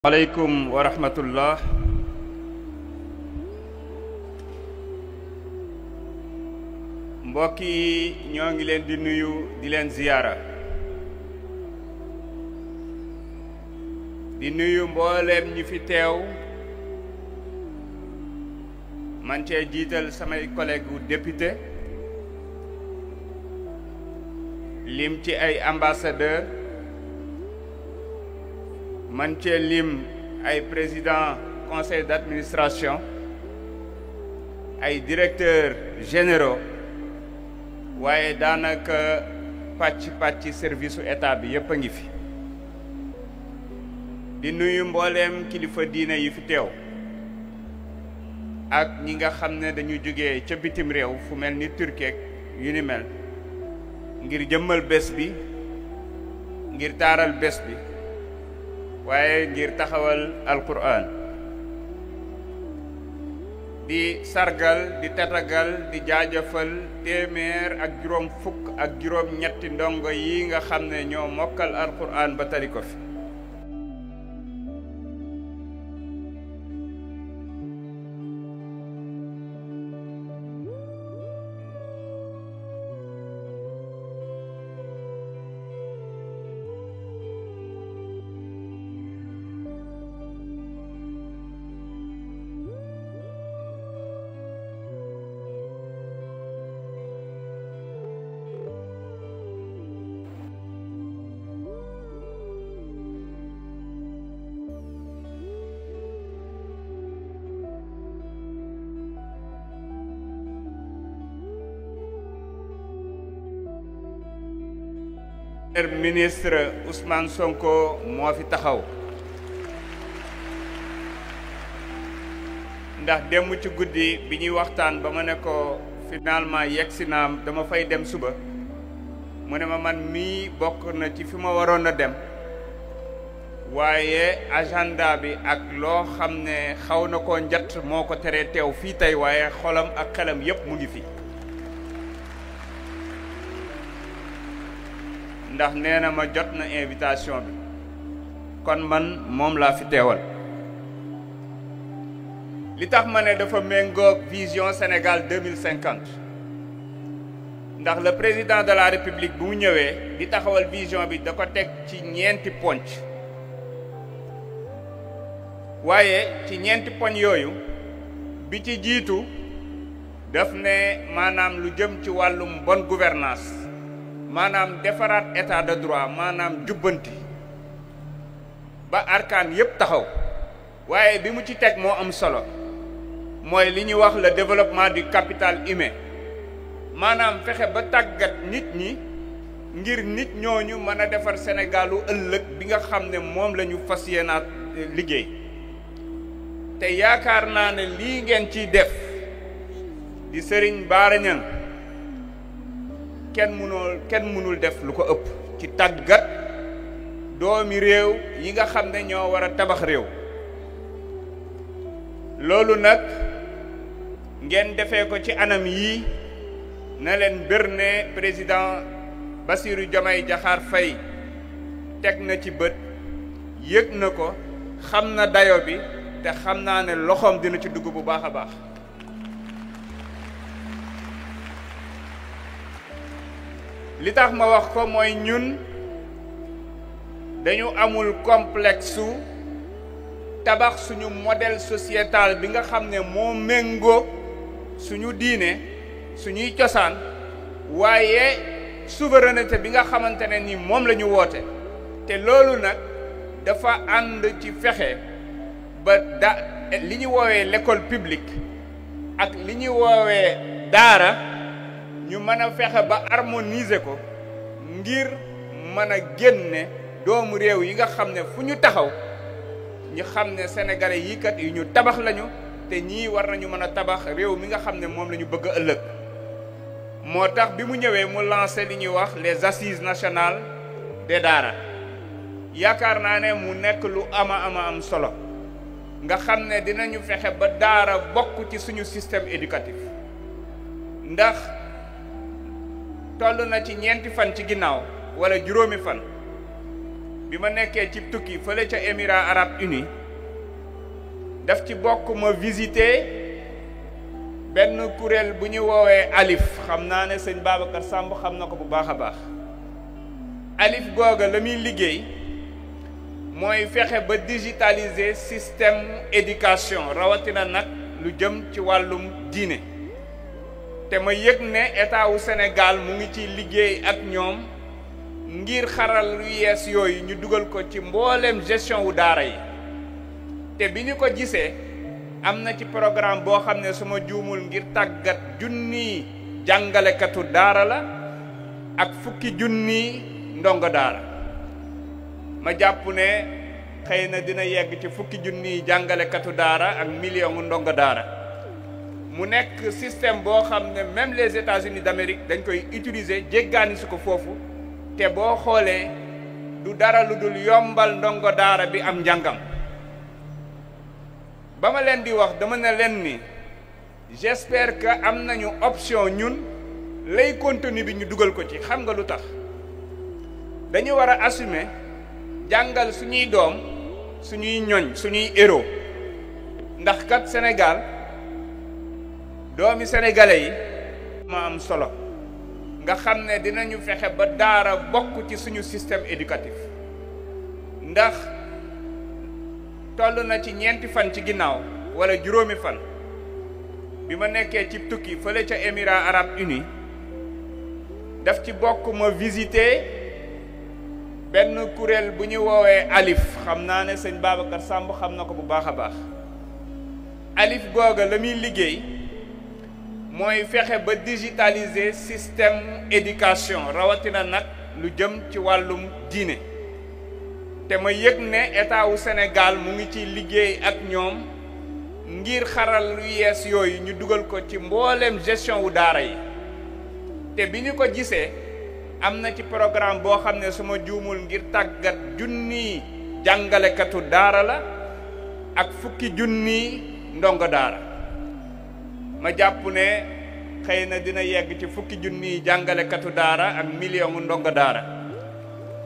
aleykum wa rahmatullah. mbokk yi ñoo ngi leen di nuyu di leen ziyaara di nuyu mbooleem ñi fi teew man cee jiital samay collègue député lim ci ay ambassadeur man cee lim ay président conseil d'administration ay directeurs généraux waaye daanaka pàcc service su état bi yépp a ngi fi di nuyu mbooleem kilifa diine yi fi teew ak ñi nga xam ne dañu jógee ca bitim réew fu mel ni Turquie yu ni mel ngir jëmmal bés bi ngir taaral bés bi waaye ngir taxawal alquran di sargal di tatagal di jaajëfal téeméer ak juróom fukk ak juróom ñetti ndongo yi nga xam ne ñoo mokkal alquran ba tari ko fi ministre Ousmane Sonko moo fi taxaw ndax démb ci guddi bi ñuy waxtaan ba ma ne ko finalement yegsi naa dama fay dem suba mu ne ma man mii bokk na ci fi ma waroon a dem waaye agenda bi ak loo xam ne xaw na koo njatt moo ko teree teew fii tey waaye xolam ak xelam yépp mu ngi fi ndax nee na ma jot na invitation bi kon man moom laa fi teewal li tax ma ne dafa méngoog vision Sénégal 2050 ndax le président de la République bu mu ñëwee di taxawal vision bi da ko teg ci ñeenti ponc waaye ci ñeenti poñ yooyu bi ci jiitu daf ne maanaam lu jëm ci wàllum bonne gouvernance maanaam defaraat état de droit maanaam jubbanti ba arkaan yépp taxaw waaye bi mu ci teg moo am solo mooy li ñuy wax le développement du capital humain maanaam fexe ba tàggat nit ñi ngir nit ñooñu mën a defar Sénégalu ëllëg bi nga xam ne moom la ñu fas yéenaat liggéey te yaakaar naa ne lii ngeen ciy def di Serigne Bara Niang kenn mënul def lu ko ëpp ci tàggat doomi réew yi nga xam ne ñoo war a tabax réew loolu nag ngeen defee ko ci anam yii na leen bir ne président Bassirou Diomaye Diakhar Faye teg na ci bët yëg na ko xam na dayo bi te xam naa ne loxoom dina ci dugg bu baax a baax li tax ma wax ko mooy ñun dañu amul complexe su tabax suñu modèle sociétal bi nga xam ne moo méngoo suñu diine suñuy cosaan waaye souveraineté bi nga xamante ne ni moom la ñu woote te loolu nag dafa ànd ci fexe ba li ñu woowee l'école publique ak li ñu woowee daara ñu mën a fexe ba harmoniser ko ngir mën a génne doomu réew yi nga xam ne fu ñu taxaw ñu xam ne sénégalais yi kat yu ñu tabax lañu te ñii war nañu mën a tabax réew mi nga xam ne moom la ñu bëgg a ëllëg moo tax bi mu ñëwee mu lancé li ñuy wax les assises nationales des daara yaakaar naa ne mu nekk lu am solo nga xam ne dinañu fexe ba daara bokk ci suñu système éducatif ndax toll na ci ñeenti fan ci ginnaaw wala juróomi fan bi ma nekkee ci tukki fële ca Émirats Arabes Unis daf ci bokk ma visiter benn kuréel bu ñu woowee ALIF xam naa ne sëñ Babacar Samb xam na ko bu baax a baax ALIF googa la muy liggéey mooy fexe ba digitaliser système éducation rawatina nag lu jëm ci wàllum diine te ma yëg ne état wu Sénégal mu ngi ci liggéey ak ñoom ngir xaral lu yees yooyu ñu dugal ko ci mbooleem gestion wu daara yi te bi ñu ko gisee am na ci programme boo xam ne suma juumul ngir tàggat junniy jàngalekatu daara la ak fukki junniy ndongo daara ma jàpp ne xëy na dina yegg ci fukki junniy jàngalekatu daara ak million ndongo daara mu nekk système boo xam ne même les États-Unis d'Amérique dañ koy utiliser jéggaani su ko foofu te boo xoolee du dara lu dul yombal ndongo daara bi am njàngam ba ma leen di wax dama ne leen ni j'espère que am nañu option ñun lay contenu bi ñu dugal ko ci xam nga lu tax dañu war a assumer jàngal suñuy doom suñuy ñoñ suñuy héros ndax kat Sénégal doomi sénégalais yi ma am solo nga xam ne dinañu fexe ba daara bokk ci suñu système éducatif ndax toll na ci ñeenti fan ci ginnaaw wala juróomi fan bi ma nekkee ci tukki fële ca Émirats Arabes Unis daf ci bokk ma visiter benn kuréel bu ñu woowee ALIF xam naa ne sëñ Babacar Samb xam na ko bu baax a baax ALIF googa la muy liggéey mooy fexe ba digitaliser système éducation rawatina nag lu jëm ci wàllum diine te ma yëg ne état wu Sénégal mu ngi ci liggéey ak ñoom ngir xaral lu yees yooyu ñu dugal ko ci mbooleem gestion wu daara yi te bi ñu ko gisee am na ci programme boo xam ne suma juumul ngir tàggat junniy jàngalekatu daara la ak fukki junniy ndongo daara ma jàpp ne xëy na dina yegg ci fukki junniy jàngalekatu daara ak million ndongo daara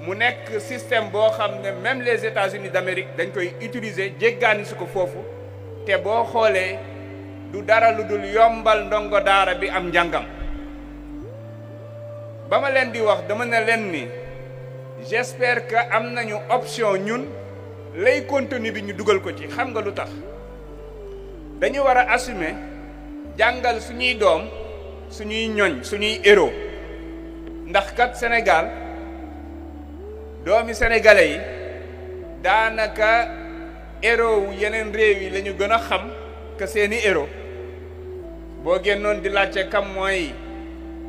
mu nekk système boo xam ne même les États-Unis d'Amérique dañ koy utiliser jéggaani su ko foofu te boo xoolee du dara lu dul yombal ndongo daara bi am njàngam ba ma leen di wax dama ne leen ni j'espère que am nañu option ñun lay contenu bi ñu dugal ko ci xam nga lu tax dañu war a assumer jàngal suñuy doom suñuy ñoñ suñuy héros ndax kat Sénégal doomi sénégalais yi daanaka héros wu yeneen réew yi la ñu gën a xam que seeni héros boo génnoon di laajte kam mooy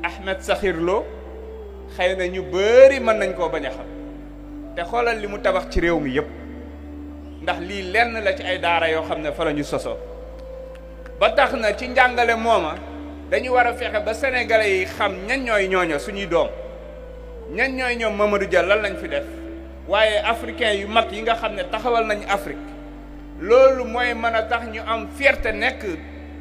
Ahmed Sakhir Lo xëy na ñu bëri mën nañ koo bañ a xam te xoolal li mu tabax ci réew mi yépp ndax lii lenn la ci ay daara yoo xam ne fa la ñu sosoo ba tax na ci njàngale mooma dañu war a fexe ba sénégalais yi xam ñan ñooy ñooña suñuy doom ñan ñooy ñoom Mamadou Dia lan lañ fi def waaye africain yu mag yi nga xam ne taxawal nañu Afrique loolu mooy mën a tax ñu am fierté nekk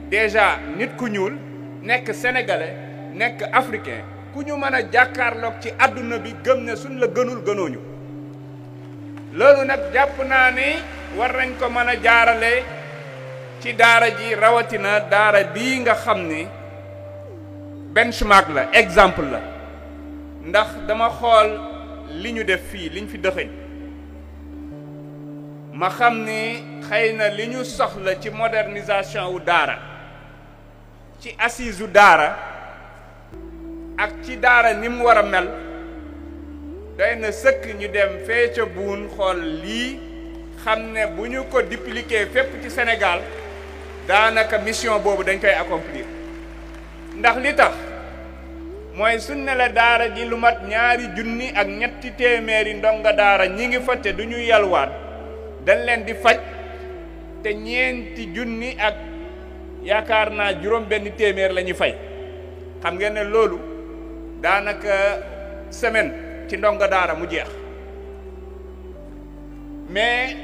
déjà nit ku ñuul nekk sénégalais nekk africain ku ñu mën a jàkkaarloog ci àdduna bi gëm ne suñ la gënul gënooñu loolu nag jàpp naa ni war nañ ko mën a jaarale ci daara ji rawatina daara bii nga xam ni benchmark la exemple la ndax dama xool li ñu def fii liñ fi dëxëñ ma xam ni xëy na li ñu soxla ci modernisation wu daara ci assise wu daara ak ci daara ni mu war a mel doy na sëkk ñu dem fee ca buun xool lii xam ne bu ñu ko dupliquer fépp ci Sénégal daanaka mission boobu dañ koy accomplir ndax li tax mooy suñ ne la daara ji lu mat 2 junni ak 3 téeméeri ndonga daara ñi ngi fa te du ñu yalwaan dañ leen di faj te 4 junni ak yaakaar naa juróom benn téeméer la ñuy fay xam ngeen ne loolu daanaka semaine ci ndonga daara mu jeex mais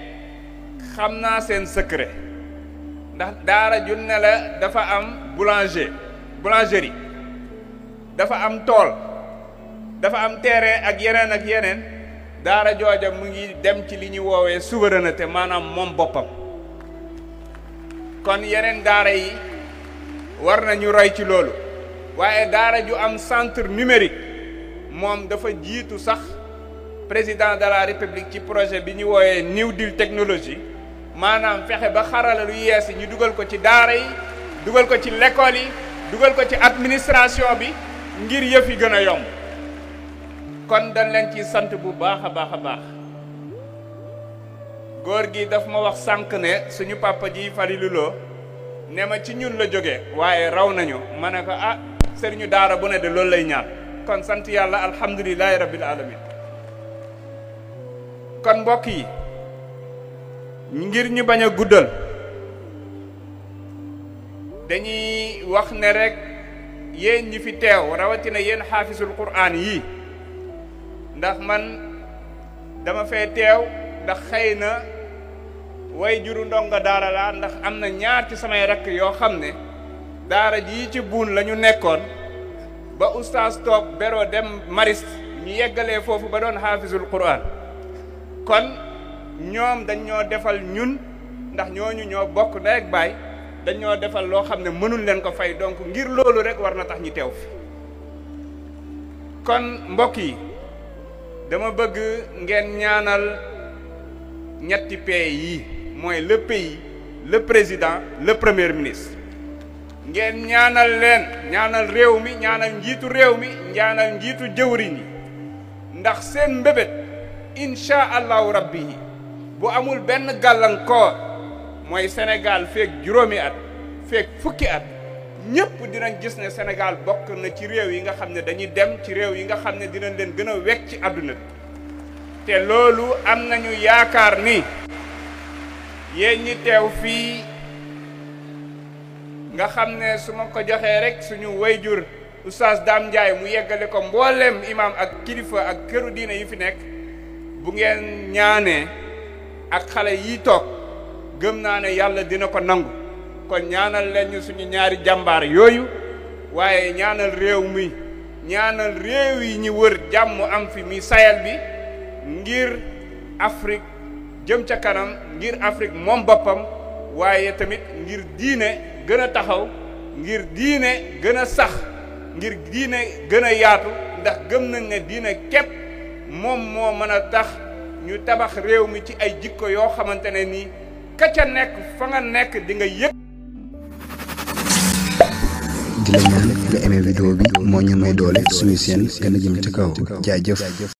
xam naa seen secret ndax daara ju ne la dafa am boulangerie dafa am tool dafa am terrain ak yeneen daara jooja mu ngi dem ci li ñu woowee souveraineté maanaam moom boppam kon yeneen daara yi war nañu roy ci loolu waaye daara ju am centre numérique moom dafa jiitu sax président de la république ci projet bi ñu wooyee New Deal technologie maanaam fexe ba xarala lu yees yi ñu dugal ko ci daara yi dugal ko ci l'école yi dugal ko ci administration bi ngir yëf yi gën a yomb kon dañ leen ci sant bu baax a baax a baax góor gi daf ma wax sànq ne suñu papa ji Falilou Lo ne ma ci ñun la jógee waaye raw nañu ma ne ko ah sëriñu daara bu ne de loolu lay ñaan kon sant yàlla alhamdulilahi rabbil alamin kon mbokk yi ngir ñu bañ a guddal dañuy wax ne rek yéen ñi fi teew rawatina yéen xaafisul quraan yi ndax man dama fee teew ndax xëy na way juru ndongo daara laa ndax am na ñaar ci samay rakk yoo xam ne daara ji ci buun la ñu nekkoon ba oustaz toog beroo dem mariste ñu yeggalee foofu ba doon xaafisul quraan kon ñoom dañ ñoo defal ñun ndax ñooñu ñoo bokk ndey ak baay dañ ñoo defal loo xam ne mënul leen ko fay donc ngir loolu rek war na tax ñu teew fi kon mbokk yi dama bëgg ngeen ñaanal ñetti pays yi mooy le pays le président le premier ministre ngeen ñaanal leen ñaanal réew mi ñaanal njiitu réew mi ñaanal njiitu jëwriñ yi ndax seen mbébét incha allahu rabbi yi bu amul benn gàllankoor mooy Sénégal feek juróomi at feek fukki at ñëpp dinañ gis ne Sénégal bokk na ci réew yi nga xam ne dañuy dem ci réew yi nga xam ne dinañ leen gën a wekk ci àdduna bi te loolu am nañu yaakaar ni yéen ñi teew fii nga xam ne su ma ko joxee rek suñu wayjur oustaz Dame Ndiaye mu yeggale ko mbooleem imam ak kilifa ak këru diine yi fi nekk bu ngeen ñaanee ak xale yi toog gëm naa ne yàlla dina ko nangu kon ñaanal leen ñu suñu ñaari jàmbaar yooyu waaye ñaanal réew mi ñaanal réew yi ñu wër jàmm am fi mi Sahel bi ngir Afrique jëm ca kanam ngir Afrique moom boppam waaye tamit ngir diine gën a taxaw ngir diine gën a sax ngir diine gën a yaatu ndax gëm nañ ne diine képp moom moo mën a tax ñu tabax réew mi ci ay jikko yoo xamante ne nii ka ca nekk fa nga nekk di nga yëg. di la ñaan nga aimé vidéo bi moo ñu may doole suñu seen gën a jëm ci kaw jaajëf.